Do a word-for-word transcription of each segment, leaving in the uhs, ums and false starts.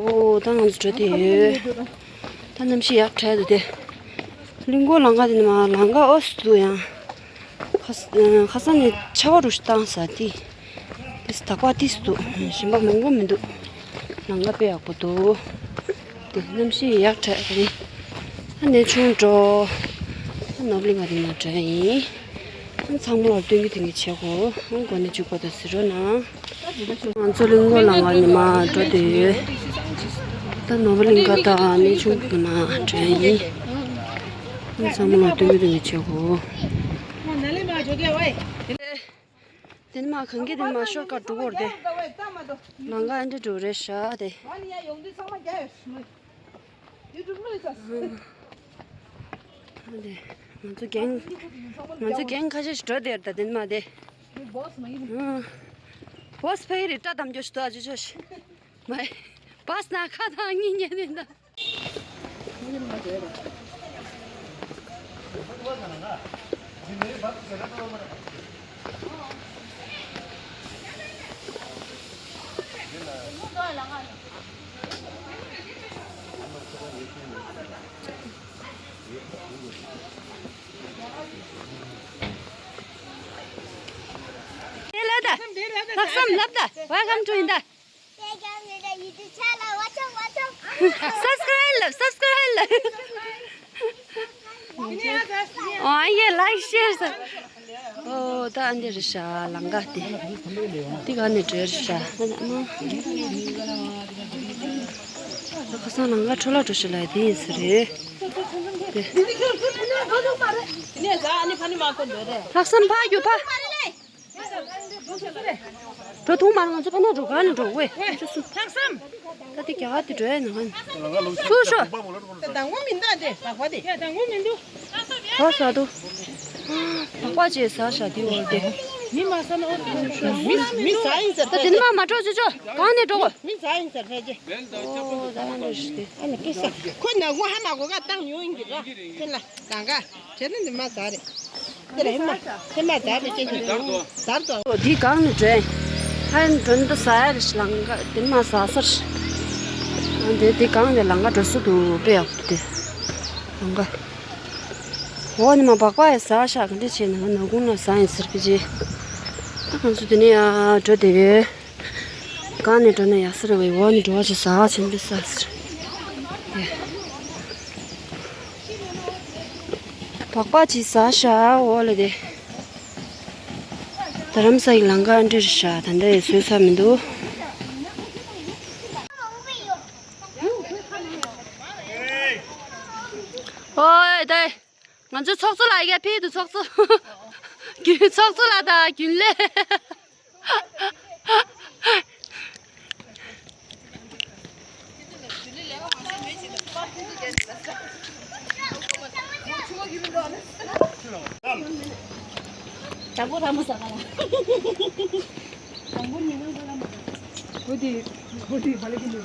ཨོ་ད་ང་ཚོ་འགྲོ་དེ་ཡོད། ད་གནམ་གཤིས་ཡག་དྲག་འདུག་དེ། གླིང་སྐོར་ལམ་ཁ་དེ་ནི་མ་ལམ་ཁ་ཨོ་སི་འདུག་ཡང་། ཁ་ས་ནས་ཆར་པ་རུ་ཞིག་བཏང་ས་དེ། དེ་དག་པ་ཏིས་འདུག་ཞིམ་པ་མང་པོ་མི་འདུག་ལམ་ཁ་དཔེ་ཡག་པོ་འདུག་དེ་གནམ་གཤིས་ཡག་དྲག་རེད། ཨ་ནེ་ཆུང་འགྲོ། ཨ་ནོར་གླིང་ག་དེ་ན་འགྲོ་ཡིན། ཨ་ཚང་མ་ལ་སྟོན་གི་དེ་གི་བྱེད་གོ་ཨ་མགོ་ནས་མཇུག་བར་དུ་གཟིགས་རོགས་གནང་། ང་ཚོ་གླིང་སྐོར་ལམ་ཁ་ནས་མར་འགྲོ་དེ་ཡོད། ད་ནོར་གླིང་ག་དང་ཨ་ནེ་ཆུང་གི་ན་འགྲོ་ཡིན། ཨ་ཚང་མ་ལ་སྟོན་གི་དེ་གི་བྱེད་གོ་དེ་ནི་མ་གང་གི་དེ་ནི་མ་ཤོར་ཀ་འགྲོ་གོ་རེད། ལམ་ཁ་ཨ་འདྲ་འགྲོ་རེད་ཤག་དེ། ང་ཚོ་རྒན་ང་ཚོ་རྒན་ཁ་ཤས་ཤིག་འགྲོ་དེར་ད་དེ་ནི་མ་དེ། བོས་ཕ་གི་རེད་སྐྲ་དམ་རྒྱོ་ཞིག་ཏུ་ཨ་ཅོ་ཅོ་ཤི། མ་བས་ན་ཁ་དང་གཉིས་ཉན་ནས་ད། དེ་ལ་ད། ལྷག་བསམ་ལབ་ད། Welcome to India། Subscribe ལབ། Subscribe ལབ། ཨོ་ཡེ་like share ས། ཨོ་ད་ཨ་འདི་རེད་ཤག་ལམ་ཁ་དེ། འདི་ག་ནས་འགྲོ་རེད་ཤག་ཁ་སང་ལམ་ཁ་འཕྲོ་བརླག་འགྲོ་ཤག་ལ་དེ་ཡིན་ས་རེད། དེ། ལྷག་བསམ་ཕ་རྒྱུ་ཕ། འགྲོ་ཐུང་མ་ང་ཚོ་ཕ་ན་འགྲོ་ག་ནས་འགྲོ་ཝེ། ལྷག་བསམ། ད་དེ་རྒྱ་གར་དེ་འགྲོ་ཡ་ན་ག་ནས། ཚུར་ཤོག་དང་པོ་མི་འདུག་དེ་དང་པོ་མི་འདུག་དེ་བག་པ་དེ། དང་པོ་མི་འདུག་ག་ས་འདུག་བག་པ་ཅེས་ཟ་ཤ་དེ་འོར་དེ། མི་མ་ས་ན་འོར་དེ། མི་མི་ཟ་ཡིན་ཟེར། ད་དེ་ནི་མ་མ་འགྲོ་ཅོ་ཅོ་གང་ནས་འགྲོ་གོ་མི་ཟ་ཡིན་ཟེར་ཕལ་ཆེར། ཨོ་ད་ཡང་འགྲོ་ཤི་དེ། ཨ་ནི་ཀི་ས་ཁོ་ནག་པོ་ཧ་ནག་པོ་ག་བཏང་ཡོང་ཡིན་གི་ར། ཁྱེད་ལ་དང་ག་བྱས་ན་ནི་མ་ཟ་རེད། དེ་ལ་ཧེ་མ་ཧེ་མ་ཟ་རེད་ཅེས་ཀྱི་རེད། ཟར་དོ། འོ་དེའི་སྒང་ནས་འགྲོ་ཡིན། ཧ་ཡང་འགྲོ་ནི་ད་ཟ་ཡ་རེད་ཤི་ལང་ག་དེ་མ་ཟ་སར། འདི་དེ་སྒང་ནས་ལང་ག་འགྲོ་ས་འདུག་དཔེ་ཡག་པོ་དེ། ལང་ག་འོ་ནི་མ་སྦག་སྦག་ཡ་ཟ་ཤག་ག་འདྲ་བྱས་ནས་ང་ནག་ཁུང་ལ་ཟ་ཡིན་ཟེར་གི་རྗེས། ད་ང་ཚོ་དེ་ནས་ཡར་འགྲོ་བསྡད་ཡོད། སྒང་ནས་འགྲོ་ན་ཡག་ས་རེད་བས། འོག་ནས་འགྲོ་བ་ཞིག་ཟ་བྱེད་འདི་ཟ་ཟེར། སྦག་སྦག་ཅིག་ཟ་ཤག་འོག་ལ་དེ། རྡ་རམ་ས་ཡི་ལང་ག་འདྲ་རེད་ཤག་ད་ལྟ་ཡང་བཟོས་ཚར་མི་འདུག་ཨོའི་དེ། ང་ཚོའི་ཚོགས་གཙོ་ལགས་ཡ་ཕེབས་འདུག་ཚོགས་གཙོ། རྒྱུན་ཚོགས་གཙོ་ལགས་དང་རྒྱུན་ལས། དང་པོ་ར་མ་ཟ་ག་ལ། དང་པོ་ཉི་མ་ཟ་ག་མ་ཟ། གོ་དེ་གོ་དེ་བ་ལ་གི་ནུ།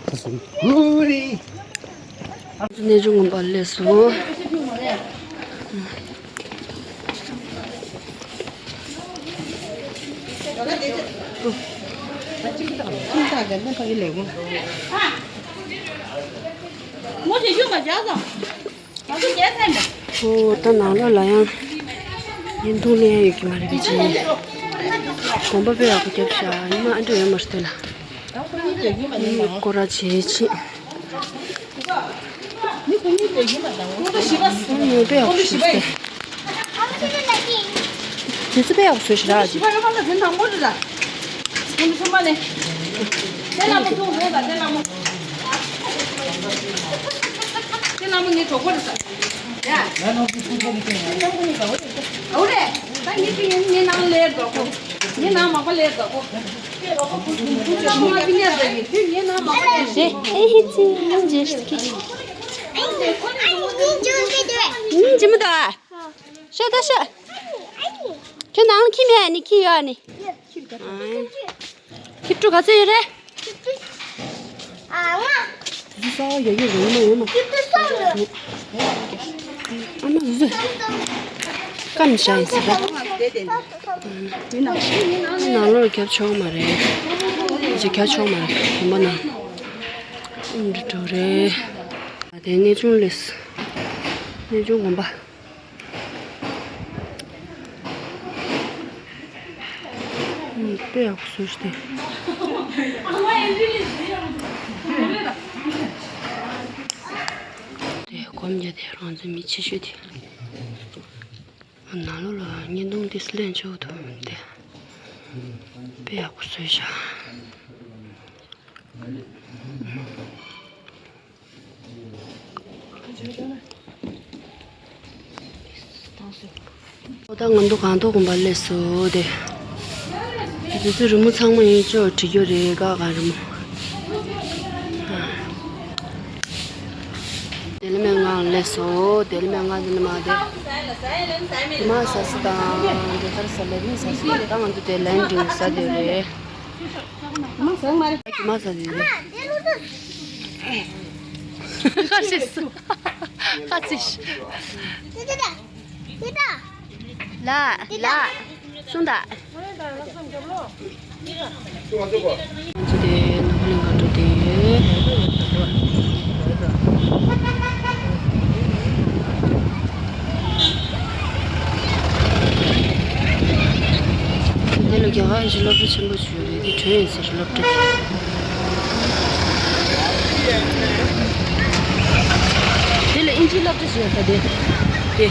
ཁ་སང་ཧུ་རི། གནས་ཆུང་ངམ་པ་ལས་སུ། ཨོ་ད་ནང་ལོགས་ལ་ཡང་བརྙན་ཐུང་ལེན་ཡ་ཡོད་ཀྱི་མ་རེད་པ་ཅི། གོམ་པ་དཔེ་ཡག་པོ་བརྒྱབ་ཤག་ཉི་མ་ཨ་འདྲ་ཡོད་མ་རེད་དེ་ལ། སྐོར་ར་བྱེད་ཅིག་ཨ་ནི་དཔེ་ཡག་པོ་ཞིག་སྟེ། དུས་ཚོད་དཔེ་ཡག་པོ་བཟོས་ཤག་ར་ཅིག་ཨེ་ཧི་ཙི་ཡིན་ཇེ་ཤི་ཁི། ཡིན་ཇི་མི་དོ་ཨ། ཤོད་ད་ཤོད། ཁྱོད་ནང་ལ་ཁྱི་མེད་ཨ་ནི་ཁྱི་ཡོད་ཨ་ནི། ཁྱི་ཕྲུག་ག་ཚོད་ཡོད་རེད། དེ་ཚོ་ཡ་ཡོད་རེད་ཡོད་མ་ཡོད་མ། ཨ་མ་བཟོས། སྐམ་བཞག་ཡིན་ཟེར་ད། ནང་ལོགས་རྒྱབ་ཆོག་མ་རེད། ཅིག་རྒྱ་ཆོག་མ་རེད་གོམ་པ་ན། འདི་འགྲོ་རེད། དེ་གནས་ཆུང་ལས། གནས་ཆུང་གོམ་པ། དཔེ་ཡག་པོ་བཟོས་ཤག་དེ། དེ་སྒོམ་རྒྱག་དེ་རང་ཚོའི་མི་ཆེ་ཤོས་དེ། ནང་ལོགས་ལ་བརྙན་ཐུང་དེ་ལེན་ཆོག་ཐུབ་མི་འདུག་དཔེ་ཡག་པོ་བཟོས་ཤག་ཨོ་ད་ང་ཚོ་སྒང་ཏོག་དགོན་པ་སླེབས་སོང་དེ། དེ་ཚོ་རི་མོ་ཚང་མ་ཡིན་ཅོག་བྲིས་རྒྱུ་རེད་ག་ག་རི་མོ། དེ་ལ་མེད་ང་སླེབས་སོང་དེ་ལ་མེད་ང་དེ་ལ་མ་དེ། དེ་མ་ཟ་ས་དང་དེ་ལྟར་ཟ་ལེ་མི་ཟ་ས་ད་ང་ཚོ་དེ་ལན་འགྲིག་ས་དེ་རེད། མ་ཟ་མ་རེད། མ་ཟ་ཟིན་རེད། ཁ་ཚིག་ཁ་ཚིག་ལ་ལ་གསུངས་དང་། ཚོ་དེ་ནོར་བུ་གླིང་ག་འགྲོ་དེ་ཡོད། དེ་ལ་རྒྱ་གར་གྱི་སློབ་གྲྭ་ཆེན་པོ་ཞིག་ཡོད་རེད་དེ་བྲོས་ཡིན་ཟེར་སློབ་གྲྭ། དེ་ལ་ཨིན་ཇིའི་སློབ་གྲྭ་ཞིག་ཡོད་ད་དེ། དེ།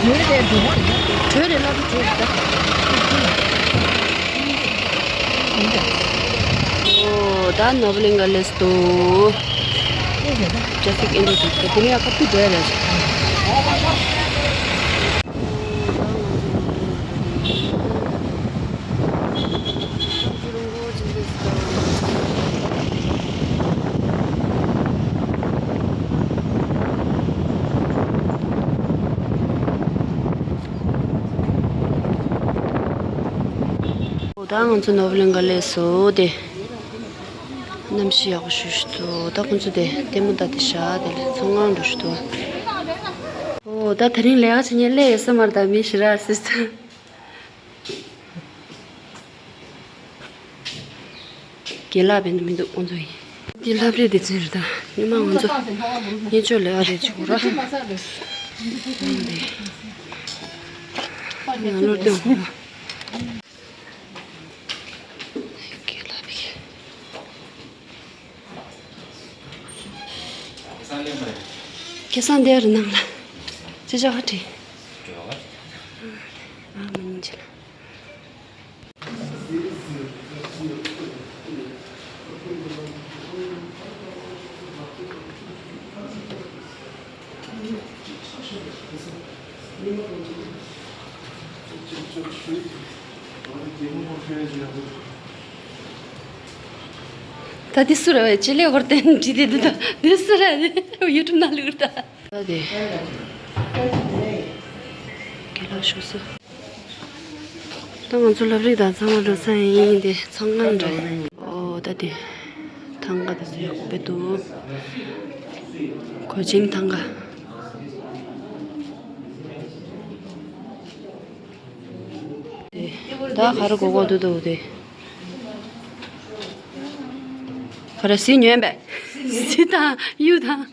བྲོས་རེད་སློབ་གྲྭ་བྲོས་རེད་ད། ཨོ་ད་ནོར་བུ་གླིང་ག་སླེབས་སོང་། ཏྲ་ཕིག་ཨེ་འདྲ་འདུག་དེ་ནས་ཡང་ཁ་ཐུག་འགྲོ་ཡ་རེད། ད་ང་ཚོ་ནོར་བུ་གླིང་ག་སླེབས་སོང་དེ། གནམ་གཤིས་ཡག་པོ་ཞིག་འདུག་ད་ཁོང་ཚོ་དེ་ལྟད་མོ་ལྟ་དེ་བཞག་དེ་ལ་ཚོང་ཁང་འགྲོ་ཞིག་འདུག་ཨོ་ད་དེ་རིང་ལས་ཀ་བྱེད་མཁན་སླེབས་ཡོད་ས་མ་རེད་ད་མི་ཞེ་དྲག་སྲིད་ས། རྒན་ལགས་བས་ན་མི་འདུག་ཁོང་ཚོ་ཡིན། འདི་ལྷ་བྲིས་དེ་ཚོ་རེད་ད་སྔོན་མ་ང་ཚོ་གཉེན་ཕྱོགས་ལས་ཀ་རེད་ཅིག་གོ་ར། ཡང་ལོ་སྟོན་གོ་ར། ཁེ་སང་དེར་ནང་ལ་ཅི་ཅག་ཧ་ཁྲི། ཨ་མ་ཉིན་ཆེ་ལ། ད་འདི་སུ་རེད་བས་ཅི་ལས་ཧོར་བསྟན་འདྲི་དེ་འདི་ད་འདི་སུ་རེད་ཡུ་ཊུབ་ནང་ལུག་ད། ད་དེ། དགེ་ལགས་ཞུ་སོ། ད་ང་ཚོ་ལབ་རིགས་དང་ཚང་མ་འགྲོ་ས་ཡིན་དེ་ཚང་མ་འདྲ། ཨོ་ད་དེ། ཐང་ག་དེ་ཚོ་ཡག་པོ་འདུག་གོས་ཆེན་ཐང་ག་ད་ག་རེ་གོ་གོ་འདུག་འདུག་དེ། ག་རེ་གཟི་ཉོས་པས། གཟི་དང་གཡུ་དང་།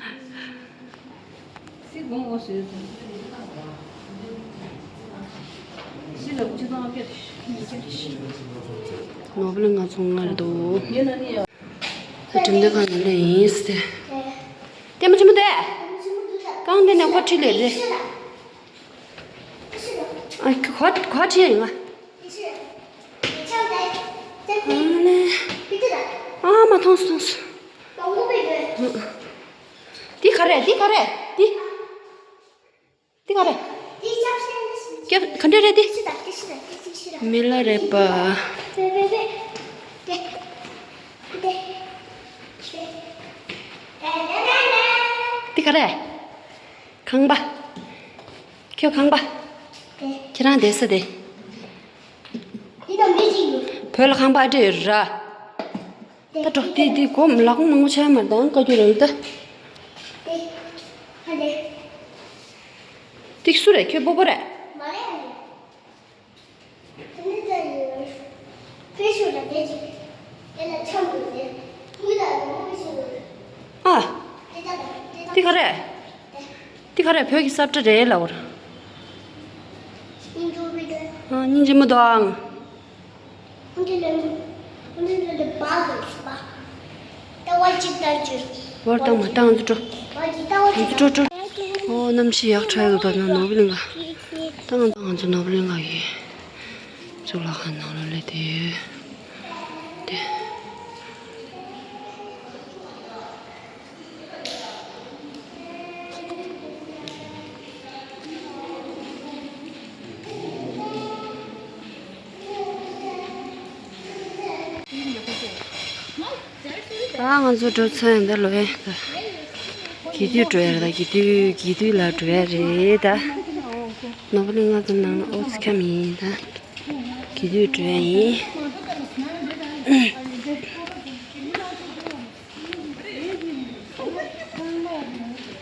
ནོར་བུ་གླིང་ག་ཚོང་ཁང་རེད་འདུག་ད་འགྲིམ་འདོད་གང་ཡོད་ལ་ཡིན་ཟེར། ལྟད་མོ་ཆེན་མོ་དེ། རྐང་དེ་ནས་ཁོ་ཁྲིད་ལས་རེད། ཨ་ཁོ་ཁོ་ཁྲིད་ཡ་ཡིན་ང་། ཨ་ནི། ཨ་མ་མཐོང་སོང་སོང་། འདི་ག་རེ་འདི་ག་རེ་འདི། འདི་ག་རེ། སྐྱབས་ག་འདྲ་རེད་འདི། མི་ལ་རས་པ། འདི་ག་རེ། ཁང་པ། ཁྱོད་ཁང་པ། ཁྱེད་རང་བསྡད་ས་དེ། བོད་ལ་ཁང་པ་ཨ་འདྲ་ཡོད་ར། ད་འགྲོ་དེ་དེ་གོ་ལག་མང་པོ་ཆགས་མ་རེད་ད་བཀའ་བཀྱོན་རེད་ད། དེ་སུ་རེད་ཁྱོད་སྤོ་བོ་རེད། ཁ་རེ་བོད་ཀྱི་ས་བཀྲ་རེད་ལབ་པར། ཨ། སྙིང་རྗེ་མོ་འདུག་ཨང་། བར་བཏང་མ་བཏང་། ང་ཚོ་འགྲོ། ང་ཚོ་འགྲོ་འགྲོ། ཨོ། གནམ་གཤིས་ཡག་དྲགས་འདུག་ད་ནང་ནོར་བུ་གླིང་ག། ད་ང་ཚོ་ནོར་བུ་གླིང་ག་གི་གཙུག་ལག་ཁང་ནང་ལ་སླེབས་བསྡད་ཡོད། དེ། ད་ང་ཚོ་འགྲོ་ཚར་ཡིན། ད་ལོས་ད་དགེ་འདུན་འགྲོ་ཡ་རེད། ད་དགེ་འདུན། དགེ་འདུན་ལ་འགྲོ་ཡ་རེད། ད་ནོར་བུ་གླིང་ང་ཚོ་ནང་ཨོ་ཙི་ཁམས་ཡིན། ད་དགེ་འདུན་འགྲོ་ཡ་ཡིན།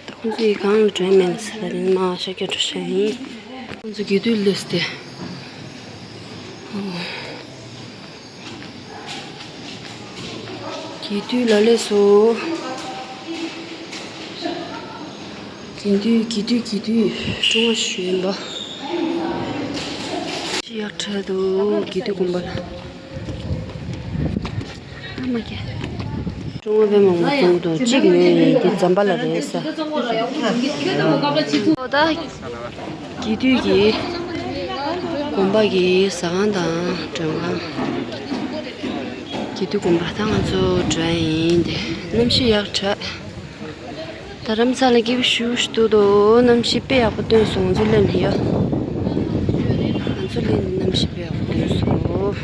ད་ཁོང་ཚོ་ཡི་གང་ལ་འགྲོ་ཡ་མེད་ལ་ཟེར། ད་དེ་ནས་མར་ཤར་རྒྱག་འགྲོ་ཤག་ཡིན། ཁོང་ཚོ་དགེ་འདུན་སླེབས་ཏེ། ཨོ། དགེ་འདུན་ལ་སླེབས་སོང་། དགེ་འདུན། དགེ་འདུན། དགེ་འདུན་སྲུང་བ་ཞུ་ཡིན་པ། ཡག་དྲགས་འདུག་དགེ་འདུན་དགོན་པ་ལ། ཨ་མ་ཀྱེ། སྲུང་བ་དཔེ་མང་པོ་གསུང་གི་འདུག་གཅིག་ཡོད་ཡིན། དེ་ཛམ་བྷ་ལ་རེད་ཟེར། ཨོ། ད་དགེ་འདུན་གྱི་དགོན་པ་གི་ཟ་ཁང་དང་མགྲོན་ཁང་། དགེ་འདུན་དགོན་པ། ད་ང་ཚོ་འགྲོ་ཡ་ཡིན། དེ་གནམ་གཤིས་ཡག་དྲགས། ད་རམ་ས་ལ་སྐྱིད་པོ་ཞེ་པོ་ཞིག་འདུག་དོ། གནམ་གཤིས་དཔེ་ཡག་པོ་སྟོན་སོང་། ང་ཚོ་སླེབས་ནས་ཡ། ང་ཚོ་སླེབས་ནས་གནམ་གཤིས་དཔེ་ཡག་པོ་སྟོན་སོང་།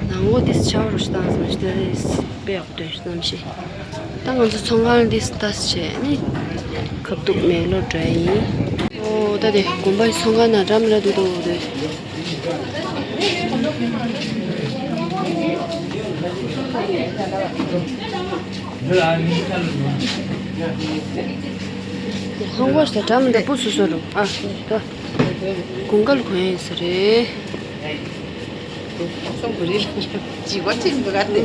ནང་སྒོ་འདི་ཆར་པ་རུ་ཞིག་བཏང་སོང་། ཞིག་ད་རེས་དཔེ་ཡག་པོ་སྟོན་སོང་གནམ་གཤིས། ད་ང་ཚོ་ཚོང་ཁང་འདི་ལྟ་བྱས་ནས་ཁ་ཐུག་མེག་ལོར་འགྲོ་ཡ་ཡིན། ཨོ། ད་དེ་དགོན་པའི་ཚོང་ཁང་ནང་འགྲམ་ལ་འདུག་འདུག་དེ། ཧང་གོ་ཞེས་འགྲམ་འདི་སྤུ་སུ་སུ་རུ། ཨ། ད་དགུན་ཁ་ལ་གོན་ཡིན་ས་རེད། ཚོང་བུ་རི་ལ་བྱིས་པ་ཁྲིད་འདུག་ག་དེ།